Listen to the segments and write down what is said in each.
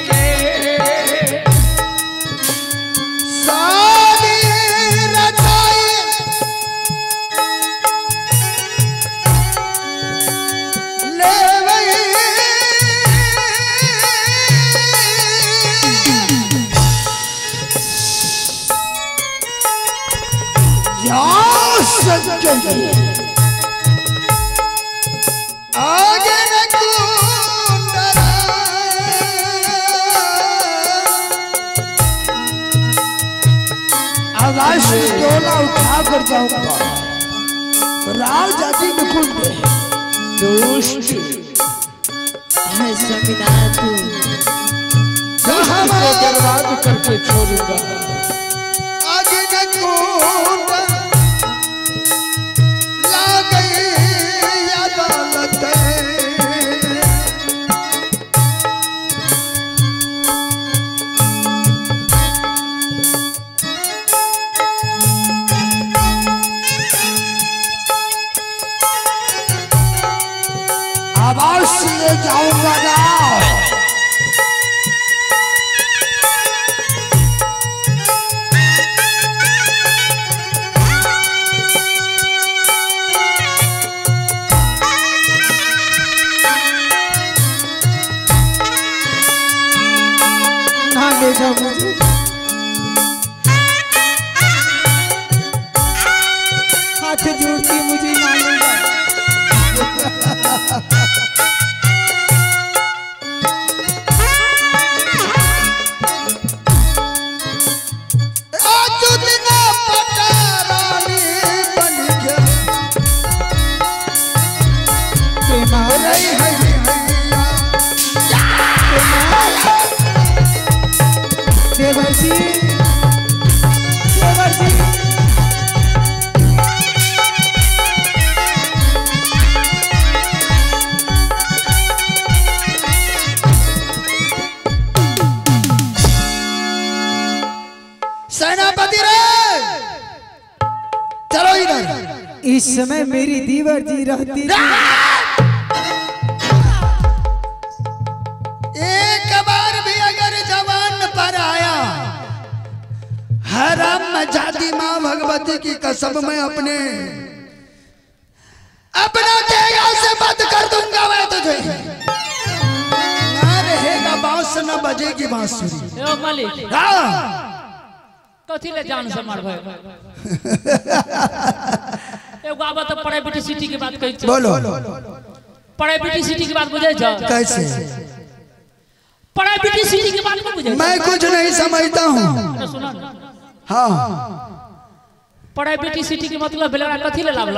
के शादी रचाई ले आगे न आवाज डोला उठा कर जाऊंगा। राव जाति निकुंज दुष्ट है स्वामीनाथ, दुष्ट को बर्बाद करके छोड़ूंगा। आगे न आवाज ले जाऊंगा ना। ना ले जाओ मुझे। हाथ जोड़ के मुझे ना ले जाओ। देवर जी, देवर जी, सेनापति रे चलो इधर। इस समय मेरी दीवर जी रहती। एक बार भी अगर जवान पर आया, हराम जाति माँ भगवती की कसम मैं अपने अपना तेगा से बंद कर दूंगा मैं तुझे। ना रहेगा बांस न बजेगी बांसुरी। मालिक कथी ले जान से मारबै? एगो आबत तो प्राइवेट सिटी के बात कहै छै। बोलो। प्राइवेट सिटी के बात बुझै छ? कैसे प्राइवेट सिटी के बात नहीं बुझै? मैं कुछ नहीं समझता हूँ। हाँ, प्राइवेट सिटी के मतलब भेलै कथी ले लावल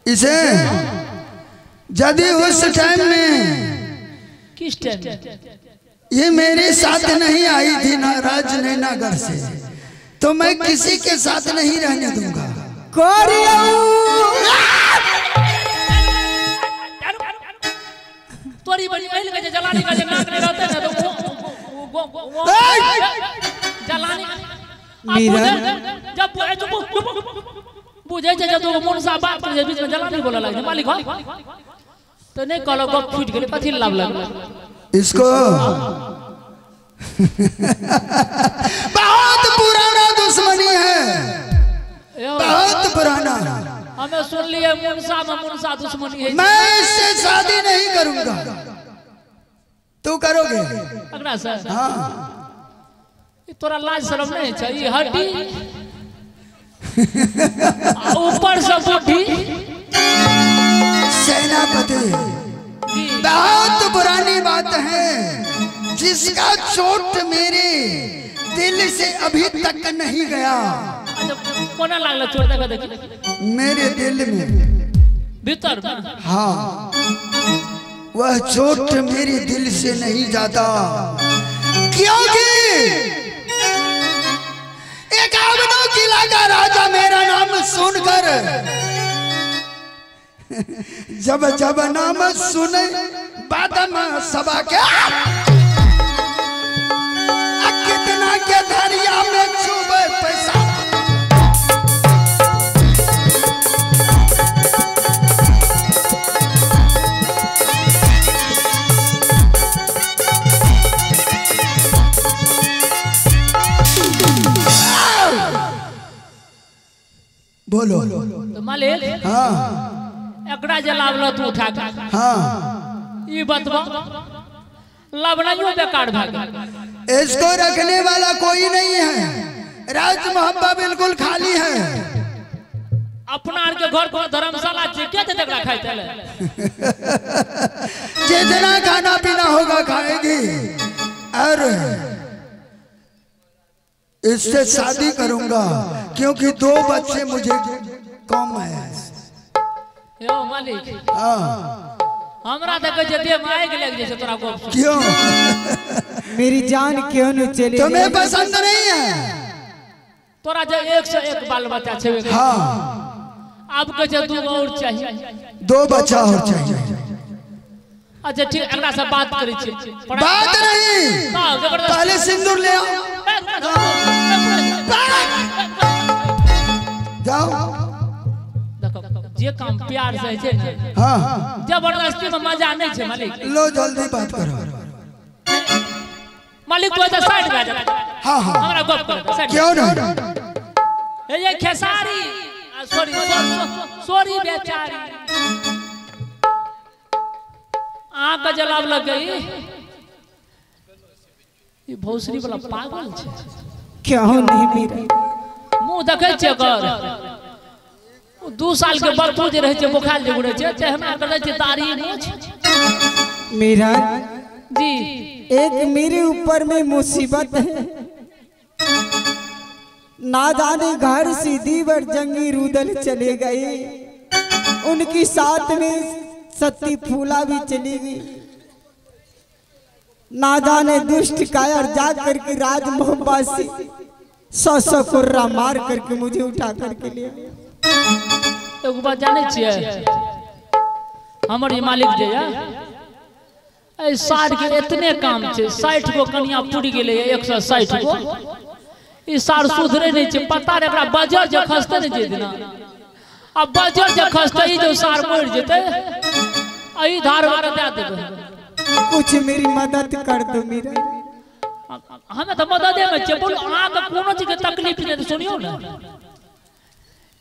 इसे? यदि उस टाइम में, किस टाइम ये मेरे साथ नहीं आई थी ना राजनगर से, तो मैं किसी के साथ नहीं रहने दूंगा। तोरी बनी पहले के जलानी का नाक नहीं रहते ना तो वो जलानी जब बुझे छै जब मुनसा बात करे बीच में जलानी बोले लागे मालिक हो तो नहीं कहलो गप फूट गेलै कथी लाभ लागल इसको। बहुत पुराना दुश्मनी है, बहुत पुराना। हमें सुन लिए मुनसा में मुनसा दुश्मनी है। मैं इससे शादी नहीं करूंगा, तू करोगे? अगला सर। हाँ, तोरा लाज शरम नहीं चाहिए? हड्डी ऊपर से बुद्धि। सेनापति बहुत पुरानी बात है, जिसका चोट मेरे दिल से अभी तक नहीं गया। कोना लागल चोट देखा मेरे दिल में भीतर। हाँ, वह चोट मेरे दिल से नहीं जाता, क्योंकि एक आबनों किला का राजा मेरा नाम सुनकर जब जब नाम सुने बादम सभा के कितना के धरिया में छुबे पैसा। बोलो। तो मालिक हाँ एकरा जे लावल तू उठा के, हाँ ई बतबा लावनाइयो बेकार भए गेल। इसको रखने वाला कोई नहीं है, राज मोहब्बा बिल्कुल खाली है। अपना आर के घर पर धर्मशाला छै, के देते एकरा खाइ ले? जितना खाना पीना होगा खाएगी। और इससे शादी करूंगा क्योंकि 2 बच्चे मुझे कम है। यो मालिक हाँ हमरा त कहै छै देह में आगि लागि जाइ छै तोरा गप सुनि। क्यों मेरी जान क्यों नहीं चली? तुम्हें पसंद नहीं है? तोरा जे 1 से 1 बाल बच्चा छै। हाँ अब कहै छै 2 और चाहिए, 2 बच्चा और चाहिए। अच्छा ठीक, एकरा से बात करै छी। बात नहीं, पहले सिंदूर ले आओ। जाओ देखो जे काम प्यार से छै ने, हाँ जबरदस्ती में मजा नहीं छै मालिक। लो जल्दी बात करो मालिक, तू तो साइड भए जा। हाँ हाँ हमरा गप कर साइड। क्यों नहीं? ए ये खेसारी, सॉरी सॉरी बेचारी, आँख के जलाव लग गई। ई भौसरी वाला पागल छै। क्यों नहीं मेरा मुंह देखै छै एकर, 2 साल के बच्चो जे रहै छै बोखार जे उड़ै छै, तेहना करै छै दाढ़ी मूछ। मेरा जी एक मेरे ऊपर में मुसीबत है, ना जाने घर से दीवर जंगी रुदल चले गए, उनकी साथ में सती फूला भी चली गई। ना जाने दुष्ट कायर जा करके राज मोहब्बा से 100-100 कुर्रा मार करके मुझे उठा करके ले। एगो बात जानै छियै हमर ई मालिक जे या एहि सार के एतने काम छै, 60 गो कनिया पुरि गेलै, 160 गो। ई सार सुधरे नहि छै, पता नहि एकरा बजर जे खसतै ने जे दिना, आ बजर जे खसतै ई जे सार मरि जेतै, एहि धार वार दए देबै। कुछ मेरी मदद कर दो मेरा। हमें तऽ मददे मे छियै, बोलू अहाँके कोनो चीज के तकलीफ नहि, सुनियौ ने।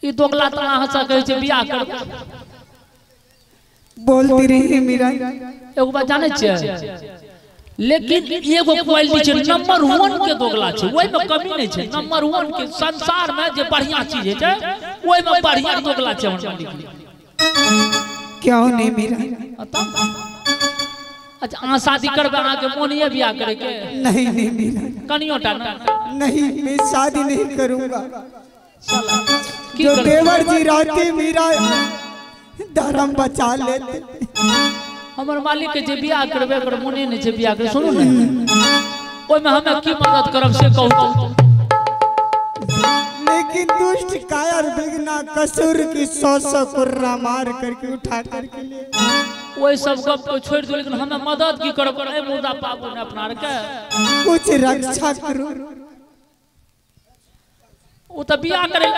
ई दोगला तऽ अहाँ से कहै छै बियाह करबै, बोलती रही मेरा। एगो बात जानै छियै, लेकिन एगो क्वालिटी छै नंबर 1 के दोगला छै, ओहिमे कमी नहि छै। नंबर 1 के संसार में जे बढ़िया चीज होइ छै ओहिमे बढ़िया दोगला छै हमर मालिक। क्यों नहीं मेरा? अच्छा अहाँ शादी करबै, अहाँके मोन ये बियाह करे के? नहीं नहीं मेरा कनियो टा नहीं, मैं शादी नहीं करूंगा। जो देवर जी रहते मेरा धर्म बचा लेते। हमर मालिक के जे बियाह करबै ओकर मोने नहि छै बियाह करे। सुनू ने, ओहिमे हमे की मदद करब से कहू। लेकिन दुष्ट कायर बिगना कसूर की 100-100 कुर्रा मार करके उठा करके ले। ओहि सब गप को छोड़ दो, लेकिन हमें मदद की करब? ए मुर्दा पाबू ने अपना आर के कुछ रक्षा करो। ओ तऽ बियाह करे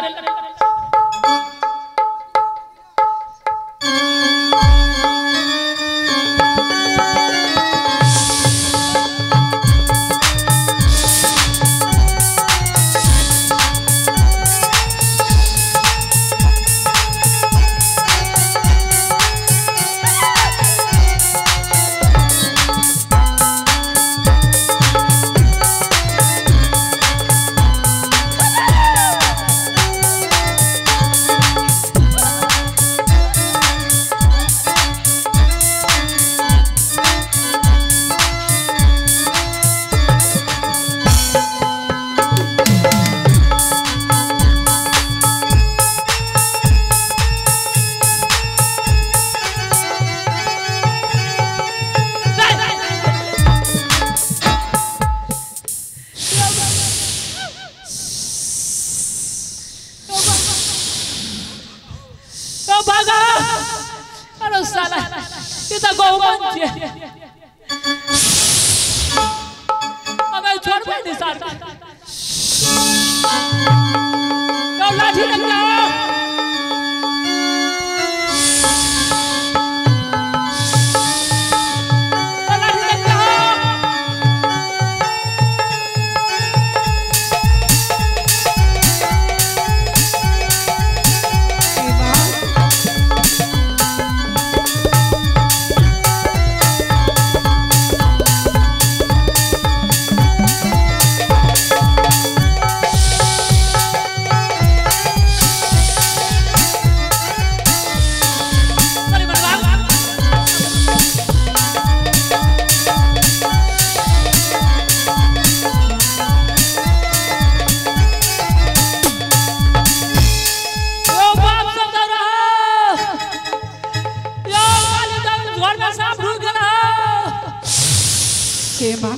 हे माँ।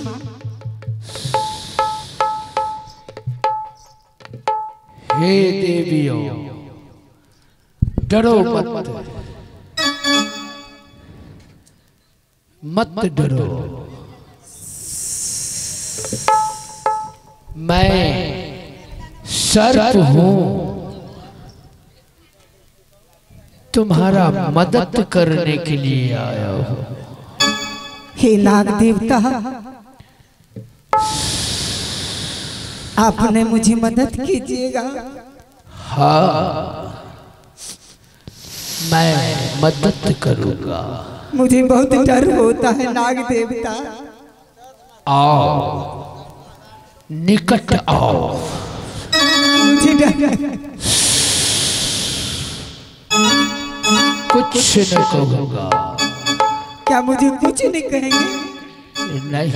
हे देवियों, डरो मत, मत डरो। मैं सर्प हूं, तुम्हारा मदद करने के लिए आया हूं। हे नाग देवता, आपने मुझे मदद कीजिएगा। हाँ, मैं मदद करूंगा। मुझे बहुत डर होता है नाग देवता। आओ, निकट आओ। मुझे डर। कुछ न कहूंगा। क्या मुझे कुछ नहीं कहेंगे? नहीं।